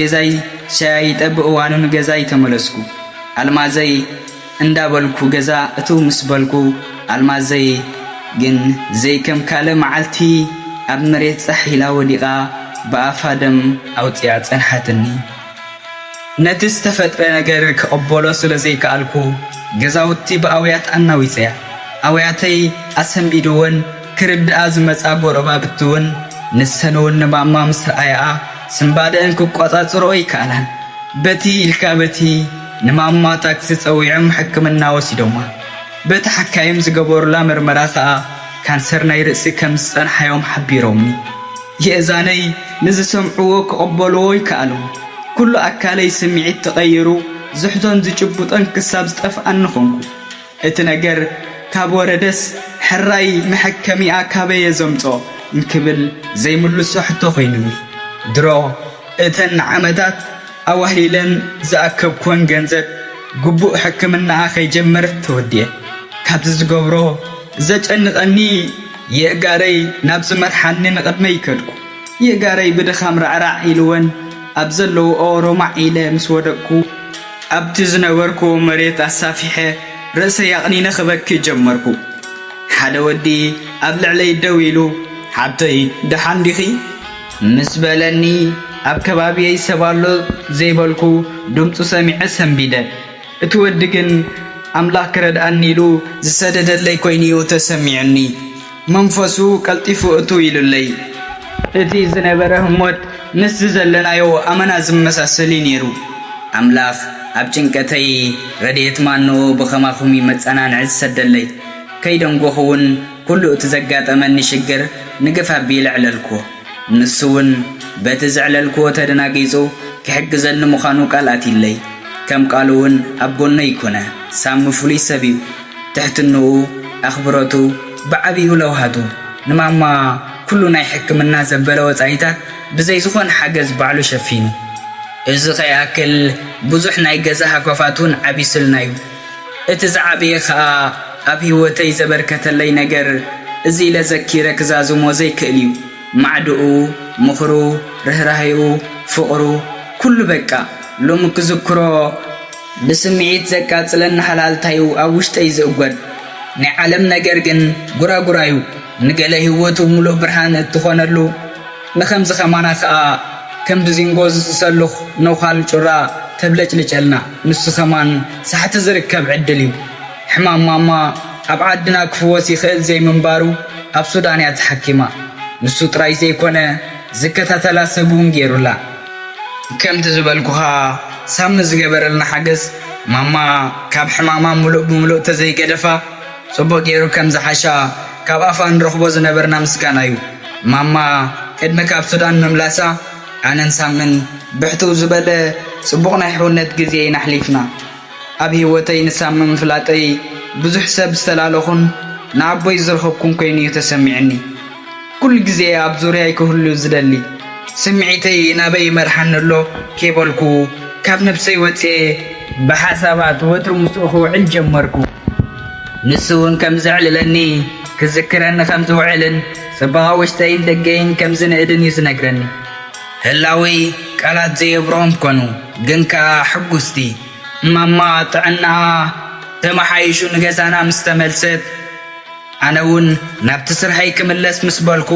ገዛይ ሻሂ ይጠብእ እዋኑ ንገዛይ ተመለስኩ። ኣልማዘይ እንዳበልኩ ገዛ እትው ምስ በልኩ፣ ኣልማዘይ ግን ዘይከም ካልእ መዓልቲ ኣብ መሬት ጻሕ ኢላ ወዲቓ ብኣፋ ደም ኣውጺኣ ጸንሓትኒ። ነቲ ዝተፈጥረ ነገር ክቕበሎ ስለ ዘይከኣልኩ፣ ገዛውቲ ብኣውያት ኣናዊጸያ። ኣውያተይ ኣሰንቢድወን ክርድኣ ዝመጻ ጎረባብቲ እውን፣ ንሰን እውን ንማማ ምስ ረኣያኣ፣ ስንባደአን ክቋጻጽርኦ ኣይከኣላን። በቲ ኢልካ በቲ ንማማ ታክሲ ጸዊዖም ሕክምና ወሲዶማ። በቲ ሓካይም ዝገበሩላ መርመራ ከኣ፣ ካንሰር ናይ ርእሲ ከም ዝጸንሓዮም ሓቢሮምኒ። የእዛነይ ንዝሰምዕዎ ክቕበልዎ ኣይከኣሉን። ኩሉ ኣካለይ ስምዒት ተቐይሩ፣ ዝሕዞን ዝጭብጦን ክሳብ ዝጠፍኣኒ ኾንኩ። እቲ ነገር ካብ ወረደስ፣ ሕራይ መሐከሚኣ ካበየ ዘምጾ እንክብል ዘይምልሶ ሕቶ ኮይኑኒ። ድሮ እተን ንዓመታት ኣዋህሊለን ዝኣከብኩወን ገንዘብ፣ ግቡእ ሕክምናኣ ከይጀመረት ተወዲኤ። ካብዚ ዝገብሮ ዘጨንቐኒ፣ የእጋረይ ናብ ዝመርሓኒ ንቕድመይ ከድኩ። የእጋረይ ብድኻም ራዕራዕ ኢልወን ኣብ ዘለውኦ ሮማዕ ኢለ ምስ ወደቅኩ፣ ኣብቲ ዝነበርኩዎ መሬት ኣሳፊሐ ርእሰይ ኣቕኒነ ክበኪ ጀመርኩ። ሓደ ወዲ ኣብ ልዕለይ ደው ኢሉ፣ "ሓብተይ፣ ደሓን ዲኺ?" ምስ በለኒ፣ ኣብ ከባቢየይ ሰብ ኣሎ ዘይበልኩ ድምፁ ሰሚዐ ሰንቢደ። እቲ ወዲ ግን ኣምላኽ ክረድኣኒ ኢሉ ዝሰደደለይ ኮይኑ'ዩ ተሰሚዑኒ። መንፈሱ ቀልጢፉ እትው ኢሉለይ። እቲ ዝነበረ ህሞት ምስዚ ዘለናዮ ኣመና ዝመሳሰል እዩ ነይሩ። ኣምላኽ ኣብ ጭንቀተይ ረድኤት ማንኡ ብኸማኹም እዩ መጸናንዒ ዝሰደለይ። ከይደንጎኹ እውን ኩሉ እቲ ዘጋጠመኒ ሽግር ንግፍ ኣቢለ ኣዕለልኩዎ። ንሱ እውን በቲ ዘዕለልክዎ ተደናጊጹ ክሕግዘኒ ምዃኑ ቃል ኣትዩለይ። ከም ቃሉ እውን ኣብ ጎነይ ኮነ። ሳሚ ፍሉይ ሰብ እዩ። ትሕትንኡ፣ ኣኽብሮቱ፣ ብዓቢኡ ለውሃቱ ንማማ ኩሉ ናይ ሕክምና ዘበለ ወጻኢታት ብዘይ ዝኾነ ሓገዝ ባዕሉ ሸፊኑ። እዚ ከይኣክል ብዙሕ ናይ ገዛ ሃኮፋት እውን ዓቢሱልና እዩ። እቲ ዝዓበየ ኸኣ ኣብ ህይወተይ ዘበርከተለይ ነገር እዚ ኢለ ዘኪረ ክዛዝሞ ዘይክእል እዩ። ማዕድኡ፣ ምኽሩ፣ ርህራሄኡ፣ ፍቕሩ፣ ኩሉ በቃ። ሎሚ ክዝክሮ ብስምዒት ዘቃጽለኒ ሃልሃልታዩ ኣብ ውሽጠይ ዝእጎድ። ናይ ዓለም ነገር ግን ጉራጉራዩ። ንገለ ህይወቱ ምሉእ ብርሃን እትኾነሉ፣ ንኸምዚ ኸማና ኸኣ ከም ብዚንጎ ዝስሰሉኽ ነዃል ጩራ ተብለጭልጨልና። ንሱ ኸማን ሳሕቲ ዝርከብ ዕድል እዩ። ሕማም ማማ ኣብ ዓድና ክፍወስ ይኽእል ዘይምንባሩ ኣብ ሱዳን እያ ተሓኪማ። ንሱ ጥራይ ዘይኮነ፣ ዝከታተላ ሰብ እውን ገይሩላ። ከምቲ ዝበልኩኻ፣ ሳሚ ዝገበረልና ሓገዝ፣ ማማ ካብ ሕማማ ምሉእ ብምሉእ ተዘይገደፋ፣ ጽቡቕ ገይሩ ከም ዝሓሻ ካብ ኣፋ ንረኽቦ ዝነበርና ምስጋና እዩ። ማማ ቅድሚ ካብ ሱዳን ምምላሳ፣ ኣነን ሳምን ብሕትው ዝበለ ጽቡቕ ናይ ሕውነት ግዜ ኢና ኣሕሊፍና። ኣብ ህይወተይ ንሳሚ ምፍላጠይ ብዙሕ ሰብ ዝተላለኹን ንኣቦይ ዝረኸብኩን ኮይኑ እዩ ተሰሚዑኒ። ኩሉ ግዜ ኣብ ዙርያይ ክህሉ ዝደሊ። ስምዒተይ ናበይ ይመርሓኒ ኣሎ ከይበልኩ፣ ካብ ነብሰይ ወጽየ ብሓሳባት ወትሩ ምስኡ ክውዕል ጀመርኩ። ንሱ እውን ከም ዘዕልለኒ፣ ክዝክረኒ ከም ዝውዕልን ጽባቐ ውሽጠይን ደገይን ከም ዝንእድን እዩ ዝነግረኒ። ህላወይ ቃላት ዘየብርሆም ኮኑ፣ ግን ከኣ ሕጉስቲ። ማማ ጥዕናኣ ተመሓይሹ ንገዛና ምስ ተመልሰት፣ ኣነ እውን ናብቲ ስርሐይ ክምለስ ምስ በልኩ፣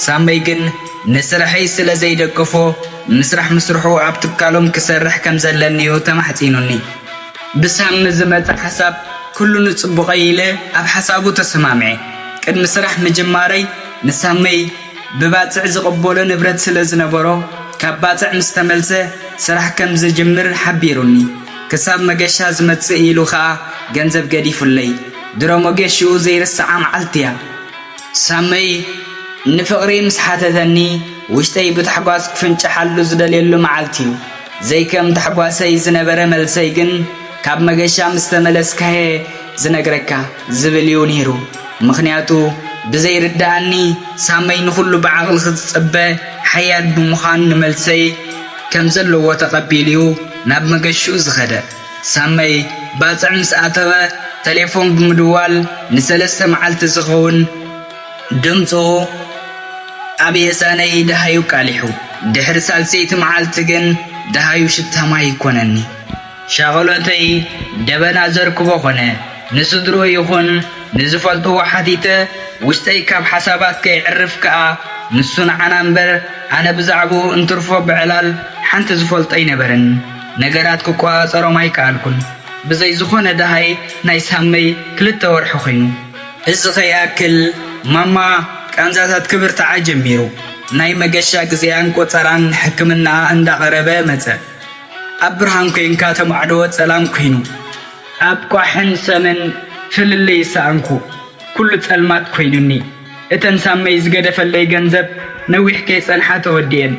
ሳመይ ግን ንስርሐይ ስለ ዘይደግፎ፣ ምስራሕ ምስርሑ ኣብ ትካሎም ክሰርሕ ከም ዘለኒ'ዩ ተማሕጺኑኒ። ብሳሚ ዝመጸ ሓሳብ ኩሉ ንጽቡቐይ ኢለ ኣብ ሓሳቡ ተሰማምዐ። ቅድሚ ስራሕ ምጅማረይ ንሳመይ ብባጽዕ ዝቕበሎ ንብረት ስለ ዝነበሮ፣ ካብ ባጽዕ ምስ ተመልሰ ስራሕ ከም ዝጅምር ሓቢሩኒ። ክሳብ መገሻ ዝመጽእ ኢሉ ኸኣ ገንዘብ ገዲፉለይ። ድሮ መገሽኡ ዘይርስዓ መዓልቲ እያ። ሳመይ ንፍቕሪ ምስ ሓተተኒ፣ ውሽጠይ ብታሕጓስ ክፍንጭሓሉ ዝደልየሉ መዓልቲ እዩ። ዘይከም ታሕጓሰይ ዝነበረ መልሰይ ግን፣ "ካብ መገሻ ምስ ተመለስካ'የ ዝነግረካ" ዝብል እዩ ነይሩ። ምኽንያቱ ብዘይርድኣኒ፣ ሳመይ ንኹሉ ብዓቕሊ ክጽበ ሓያል ብምዃን፣ ንመልሰይ ከም ዘለዎ ተቐቢሉ'ዩ ናብ መገሽኡ ዝኸደ። ሳመይ ባጽዕ ምስ ኣተወ፣ ተሌፎን ብምድዋል ንሰለስተ መዓልቲ ዝኸውን ድምጹ ኣብ የእዛነይ ደሃዩ ቃሊሑ። ድሕሪ ሳልሰይቲ መዓልቲ ግን ደሃዩ ሽታ ማይ ይኮነኒ። ሻቐሎተይ ደበና ዘርክቦ ኾነ። ንስድርኡ ይኹን ንዝፈልጥዎ ሓቲተ፣ ውሽጠይ ካብ ሓሳባት ከይዕርፍ ከኣ፣ ንሱ ንዓና እምበር፣ ኣነ ብዛዕባኡ እንትርፎ ብዕላል ሓንቲ ዝፈልጦ ኣይነበረን። ነገራት ክቆጻጸሮም ኣይከኣልኩን። ብዘይ ዝኾነ ደሃይ ናይ ሳመይ ክልተ ወርሒ ኮይኑ። እዚ ከይኣክል፣ ማማ ቃንዛታት ክብርትዓ ጀሚሩ። ናይ መገሻ ግዜኣን ቆጸራን ሕክምናኣ እንዳቐረበ መጸ። ኣብ ብርሃን ኮይንካ ተማዕዶ ጸላም ኮይኑ። ኣብ ቋሕን ሰምን ፍልልይ ሰኣንኩ። ኩሉ ጸልማት ኮይኑኒ። እተን ሳመይ ዝገደፈለይ ገንዘብ ነዊሕ ከይጸንሓ ተወዲኤን።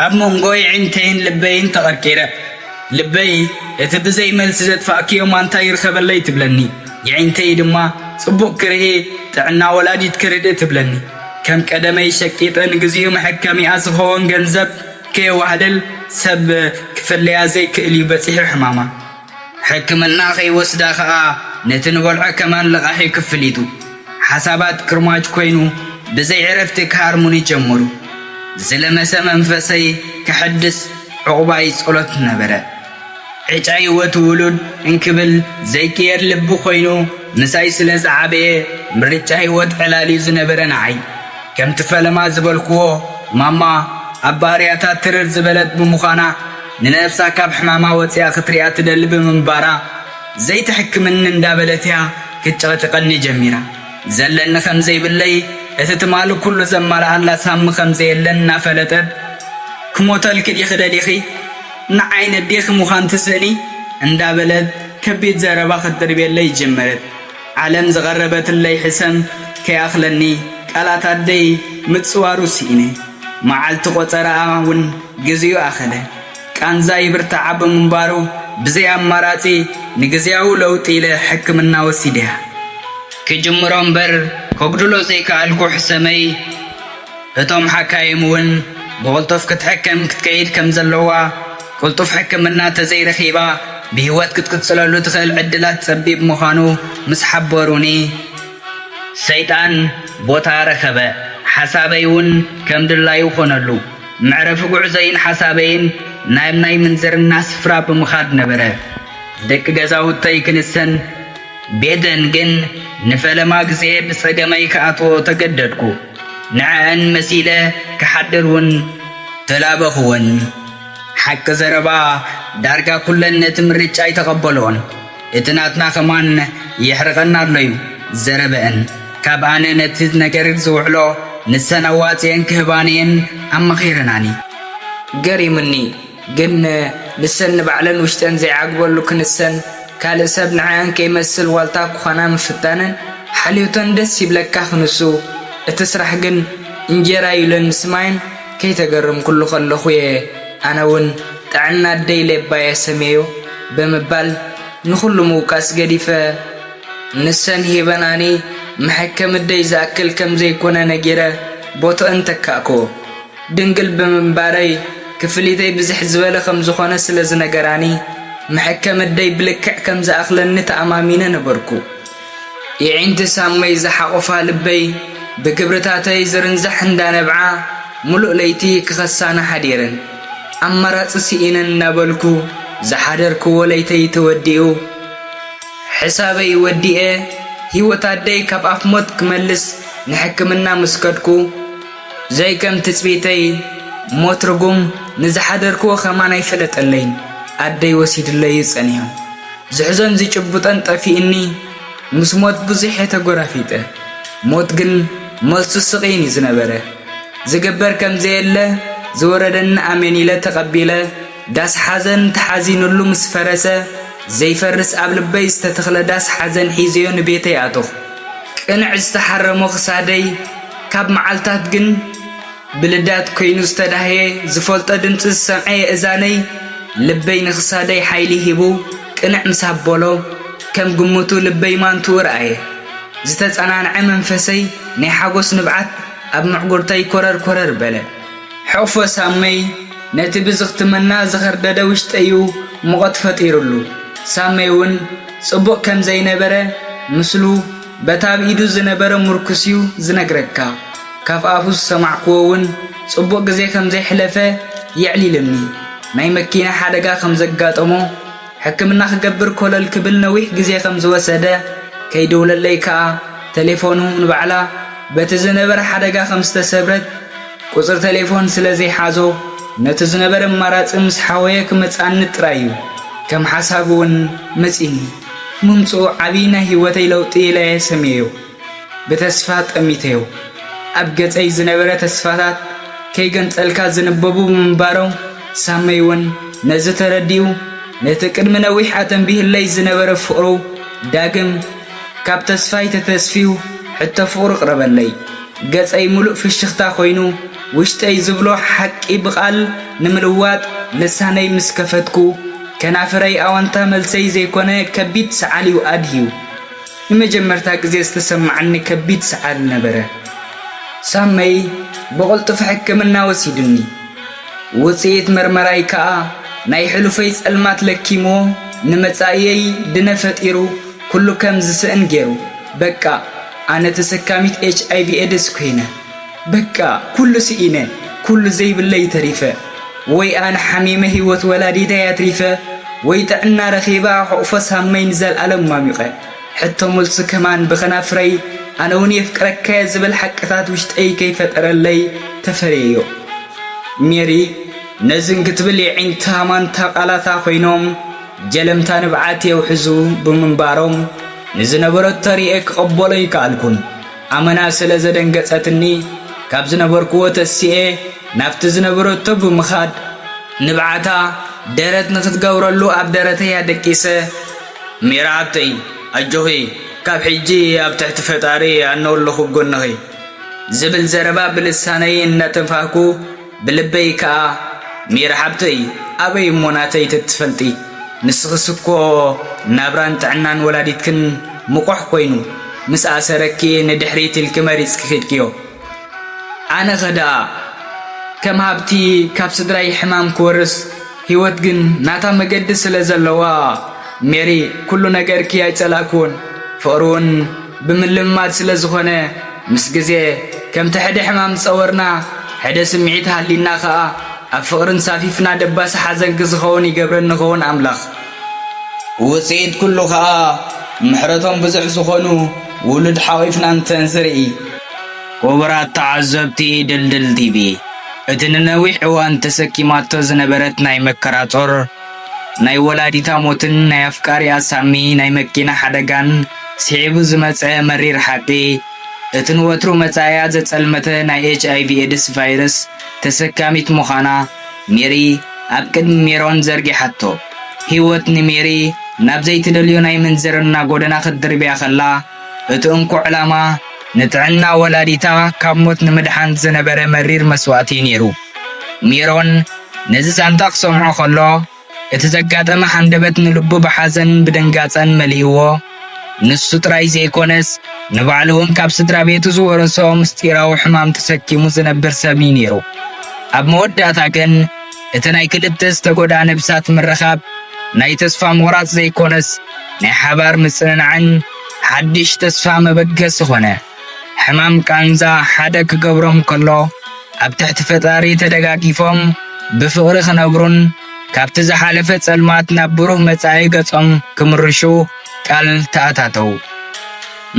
ኣብ መንጎ የዒንተይን ልበይን ተቐርቂረ። ልበይ፣ እቲ ብዘይ መልሲ ዘጥፋእክዮ ማንታ ይርከበለይ ትብለኒ። የዒንተይ ድማ፣ ጽቡቕ ክርኢ፣ ጥዕና ወላዲት ክርድእ ትብለኒ። ከም ቀደመይ ሸቂጠ ንግዚኡ መሐከሚኣ ዝኸውን ገንዘብ ከየዋህልል ሰብ ክፈለያ ዘይክእል እዩ በጺሑ ሕማማ። ሕክምና ከይወስዳ ኸኣ ነቲ ንበልዖ ከማን ለቓሒ ክፍሊቱ። ሓሳባት ክርማጅ ኮይኑ ብዘይ ዕረፍቲ ክሃርሙኒ ጀመሩ። ዝለመሰ መንፈሰይ ከሐድስ ዕቑባይ ጸሎት ነበረ። ዕጫ ህይወት ውሉድ እንክብል ዘይቅየር ልቢ ኮይኑ ምሳይ ስለ ዝዓበየ ምርጫ ህይወት ዕላል እዩ ዝነበረ ንዓይ። ከምቲ ፈለማ ዝበልክዎ ማማ ኣብ ባህርያታ ትርር ዝበለት ብምዃና ንነብሳ ካብ ሕማማ ወጺኣ ክትሪኣ ትደሊ ብምንባራ ዘይትሕክምኒ እንዳበለት እያ ክትጨቕጭቐኒ ጀሚራ። ዘለኒ ከም ዘይብለይ እቲ ትማሊ ኩሉ ዘማልኣላ ሳሚ ከም ዘየለን እናፈለጠት ክሞተልኪ ዲኺ ደሊኺ ንዓይ ነዴኺ ምዃን ትስእኒ እንዳበለት ከቢድ ዘረባ ክትድርብየለይ ጀመረት። ዓለም ዝቐረበትለይ ሕሰም ከይኣኽለኒ ቃላት ኣደይ ምጽዋሩ ስኢነ። መዓልቲ ቆጸራኣ እውን ግዜኡ ኣኸለ። ቃንዛ ይብርትዓ ብምንባሩ ብዘይ ኣማራጺ ንግዜያዊ ለውጢ ኢለ ሕክምና ወሲደያ። ክጅምሮ እምበር ከጉድሎ ዘይከኣልኩ ሕሰመይ እቶም ሓካይም እውን ብቕልጡፍ ክትሕከም ክትከይድ ከም ዘለዋ፣ ቅልጡፍ ሕክምና ተዘይረኺባ ብህይወት ክትቅጽለሉ ትኽእል ዕድላት ጸቢብ ምዃኑ ምስ ሓበሩኒ፣ ሰይጣን ቦታ ረኸበ። ሓሳበይ እውን ከም ድላዩ ኾነሉ። መዕረፊ ጉዕዞይን ሓሳበይን ናብ ናይ ምንዝርና ስፍራ ብምኻድ ነበረ። ደቂ ገዛውተይ ክንሰን ቤተን ግን ንፈለማ ግዜ ብጸገመይ ክኣትዎ ተገደድኩ። ንዐኣን መሲለ ክሓድር እውን ተላበኽወን። ሓቂ ዘረባ ዳርጋ ኩለን ነቲ ምርጫ ኣይተቐበልኦን። እቲ ናትና ከማን የሕርቐና ኣሎ እዩ ዘረበአን። ካብ ኣነ ነቲ ነገር ዝውዕሎ ንሰን ኣዋጽአን ክህባንየን ኣማኺረናኒ። ገሪምኒ። ግን ንሰን ንባዕለን ውሽጠን ዘይዓግበሉ ክንሰን ካልእ ሰብ ንዐኣን ከይመስል ዋልታ ክኾና ምፍታነን ሓልዮተን ደስ ይብለካ ክንሱ። እቲ ስራሕ ግን እንጀራ እዩ ለንስማየን ከይተገረምኩሉ ከለኹ እየ ኣነ እውን ጥዕና ኣደይ ሌባየ ሰምየዮ ብምባል ንኹሉ ምውቃስ ገዲፈ ንሰን ሂበናኒ መሐከሚ ኣደይ ዝኣክል ከም ዘይኮነ ነጊረ ቦትአን ተካእክዎ። ድንግል ብምንባረይ ክፍሊተይ ብዝሕ ዝበለ ከም ዝኾነ ስለ ዝነገራኒ፣ መሐከሚ ኣደይ ብልክዕ ከም ዝኣኽለኒ ተኣማሚነ ነበርኩ። የዒንቲ ሳመይ ዝሓቖፋ ልበይ ብግብርታተይ ዝርንዛሕ እንዳነብዓ፣ ምሉእ ለይቲ ክኸሳኒ ሓዲረን። ኣማራጺ ስኢነ እናበልኩ ዝሓደርክዎ ለይተይ ተወዲኡ። ሕሳበይ ወዲኤ፣ ህይወት ኣደይ ካብ ኣፍ ሞት ክመልስ ንሕክምና ምስ ከድኩ፣ ዘይከም ትጽቢተይ ሞት ርጉም ንዝሓደርክዎ ከማን ኣይፈለጠለይን። ኣደይ ወሲድለይ እዩ ጸኒሑ። ዝሕዞን ዝጭብጦን ጠፊእኒ፣ ምስ ሞት ብዙሕ እየ ተጎራፊጠ። ሞት ግን መልሱ ስቕ ኢን እዩ ዝነበረ። ዝግበር ከም ዘየለ ዝወረደኒ ኣሜን ኢለ ተቐቢለ፣ ዳስ ሓዘን ተሓዚኑሉ ምስ ፈረሰ፣ ዘይፈርስ ኣብ ልበይ ዝተተኽለ ዳስ ሓዘን ሒዘዮ ንቤተይ ኣተኹ። ቅንዕ ዝተሓረሞ ክሳደይ ካብ መዓልታት ግን ብልዳት ኮይኑ ዝተዳህየ ዝፈልጦ ድምጺ ዝሰምዐ የእዛነይ ልበይ ንኽሳደይ ሓይሊ ሂቡ ቅንዕ ምስ ኣበሎ ከም ግምቱ ልበይ ማንትኡ ረኣየ። ዝተጸናንዐ መንፈሰይ ናይ ሓጎስ ንብዓት ኣብ ምዕጉርተይ ኮረር ኮረር በለ። ሕቕፎ ሳመይ ነቲ ብዝኽትመና ዝኸርደደ ውሽጠዩ ሙቐት ፈጢሩሉ። ሳመይ እውን ጽቡቕ ከም ዘይነበረ ምስሉ በታ ኣብ ኢዱ ዝነበረ ምርኩስዩ ዝነግረካ። ካብ ኣፉ ዝሰማዕክዎ እውን ጽቡቕ ግዜ ከም ዘይሕለፈ የዕሊልኒ። ናይ መኪና ሓደጋ ከም ዘጋጠሞ፣ ሕክምና ክገብር ኮለል ክብል ነዊሕ ግዜ ከም ዝወሰደ፣ ከይድውለለይ ከኣ ተሌፎኑ ንባዕላ በቲ ዝነበረ ሓደጋ ከም ዝተሰብረት፣ ቁጽሪ ተሌፎን ስለ ዘይሓዞ፣ ነቲ ዝነበረ ኣማራጺ ምስ ሓወየ ክመጽኣኒ ጥራይ እዩ። ከም ሓሳቡ እውን መጺኒ። ምምጽኡ ዓቢ ናይ ህይወተይ ለውጢ ኢለ እየ ሰምየዮ። ብተስፋ ጠሚተዮ። ኣብ ገጸይ ዝነበረ ተስፋታት ከይገንጸልካ ዝንበቡ ብምንባሮም፣ ሳመይ እውን ነዚ ተረዲኡ፣ ነቲ ቅድሚ ነዊሕ ኣተንቢህለይ ዝነበረ ፍቕሩ ዳግም ካብ ተስፋይ ተተስፍዩ፣ ሕቶ ፍቕሩ ቅረበለይ። ገጸይ ምሉእ ፍሽኽታ ኮይኑ፣ ውሽጠይ ዝብሎ ሓቂ ብቓል ንምልዋጥ ልሳነይ ምስ ከፈትኩ፣ ከናፍረይ ኣወንታ መልሰይ ዘይኮነ ከቢድ ሰዓል እዩ ኣድህዩ። ንመጀመርታ ግዜ ዝተሰማዓኒ ከቢድ ሰዓል ነበረ። ሳመይ ብቕልጡፍ ሕክምና ወሲዱኒ። ውጽኢት መርመራይ ከኣ ናይ ሕሉፈይ ጸልማት ለኪምዎ፣ ንመጻኢየይ ድነ ፈጢሩ፣ ኩሉ ከም ዝስእን ገይሩ። በቃ፣ ኣነ ተሰካሚት ኤች ኣይ ቪ ኤድስ ኮይነ። በቃ፣ ኩሉ ስኢነ፣ ኩሉ ዘይብለይ ተሪፈ። ወይ ኣነ ሓሚመ ህይወት ወላዲተይ ኣትሪፈ፣ ወይ ጥዕና ረኺባ ሕቑፎ ሳመይ ንዘልኣለም ሟሚቐ። ሕቶ መልሱ ከማን ብኸናፍረይ፣ ኣነ እውን የፍቅረካየ ዝብል ሓቅታት ውሽጠይ ከይፈጠረለይ ተፈለየዮ። ሜሪ፣ ነዚ እንክትብል የዒንታ ማንታ ቃላታ ኮይኖም፣ ጀለምታ ንብዓት የውሕዙ ብምንባሮም፣ ንዝነበረቶ ርእየ ክቕበሎ ኣይከኣልኩን። ኣመና ስለ ዘደንገጸትኒ፣ ካብ ዝነበርኩዎ ተሲኤ ናብቲ ዝነበረቶ ብምኻድ፣ ንብዓታ ደረት ንኽትገብረሉ ኣብ ደረተይ ኣደቂሰ፣ "ሜራ ሓብተይ፣ ኣጆኺ፣ ካብ ሕጂ ኣብ ትሕቲ ፈጣሪ ኣነ ኣለኹ ኣብ ጎንኺ" ዝብል ዘረባ ብልሳነይ እናተንፋህኩ፣ ብልበይ ከኣ፣ "ሜራ ሓብተይ፣ ኣበይ እሞ ናተይ ተትፈልጢ? ንስኽስ እኮ ናብራን ጥዕናን ወላዲትክን ምቑሕ ኮይኑ፣ ምስ ኣሰረኪ ንድሕሪት ኢልኪ መሪጽኪ ኬድክዮ። ኣነኸ ደኣ ከም ሃብቲ ካብ ስድራይ ሕማም ክወርስ፣ ህይወት ግን ናታ መገዲ ስለ ዘለዋ፣ ሜሪ፣ ኩሉ ነገርኪ ኣይጸላእክዎን። ፍቕሪ እውን ብምልምማድ ስለ ዝኾነ፣ ምስ ግዜ ከምቲ ሕደ ሕማም ዝጸወርና፣ ሕደ ስምዒት ሃሊና ኸኣ፣ ኣብ ፍቕሪ እንሳፊፍና ደባሲ ሓዘንኪ ዝኸውን ይገብረኒ ኸውን ኣምላኽ። ውጽኢት ኩሉ ኸኣ ምሕረቶም ብዙሕ ዝኾኑ ውሉድ ሓቒፍና እንተንዝርኢ። ክቡራት ተዓዘብቲ ድልድል ቲቪ፣ እቲ ንነዊሕ እዋን ተሰኪማቶ ዝነበረት ናይ መከራ ጾር፣ ናይ ወላዲታ ሞትን ናይ ኣፍቃሪኣ ሳሚ ናይ መኪና ሓደጋን ስዒቡ ዝመጸ መሪር ሓቂ፣ እቲ ንወትሩ መጻኢኣ ዘጸልመተ ናይ ኤች ኣይ ቪ ኤድስ ቫይረስ ተሰካሚት ምዃና ሜሪ ኣብ ቅድሚ ሜሮን ዘርጊሓቶ። ህይወት ንሜሪ ናብ ዘይትደልዮ ናይ ምንዝርና ጎደና ክትድርብያ ከላ፣ እቲ እንኮ ዕላማ ንጥዕና ወላዲታ ካብ ሞት ንምድሓን ዝነበረ መሪር መስዋእቲ ነይሩ። ሜሮን ነዚ ዛንታ ክሰምዖ ከሎ፣ እቲ ዘጋጠመ ሃንደበት ንልቡ ብሓዘን ብድንጋጸን መሊእዎ። ንሱ ጥራይ ዘይኮነስ፣ ንባዕሉ እውን ካብ ስድራ ቤቱ ዝወረሶ ምስጢራዊ ሕማም ተሰኪሙ ዝነብር ሰብ እዩ ነይሩ። ኣብ መወዳእታ ግን፣ እቲ ናይ ክልተ ዝተጎድኣ ነብሳት ምርኻብ፣ ናይ ተስፋ ምቑራጽ ዘይኮነስ፣ ናይ ሓባር ምጽንናዕን ሓድሽ ተስፋ መበገሲ ኾነ። ሕማም ቃንዛ ሓደ ክገብሮም ከሎ፣ ኣብ ትሕቲ ፈጣሪ ተደጋጊፎም ብፍቕሪ ክነብሩን ካብቲ ዝሓለፈ ጸልማት ናብ ብሩህ መጻኢ ገጾም ክምርሹ ቃል ተኣታተው።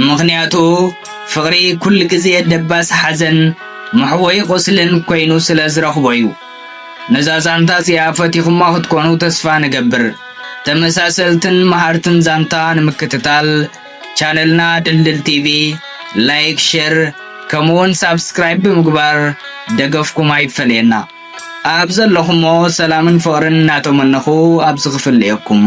ምኽንያቱ፣ ፍቕሪ ኩሉ ግዜ ደባሲ ሓዘን፣ መሕወዪ ቁስልን ኮይኑ ስለ ዝረኽቦ እዩ። ነዛ ዛንታ እዚኣ ፈቲኹማ ክትኮኑ ተስፋ ንገብር። ተመሳሰልትን መሃርትን ዛንታ ንምክትታል፣ ቻነልና ድልድል ቲቪ ላይክ፣ ሼር፣ ከምኡውን ሳብስክራይብ ብምግባር ደገፍኩም ኣይፈለየና። ኣብ ዘለኹሞ ሰላምን ፍቕርን እናተመነኹ ኣብዚ ክፍለየኩም።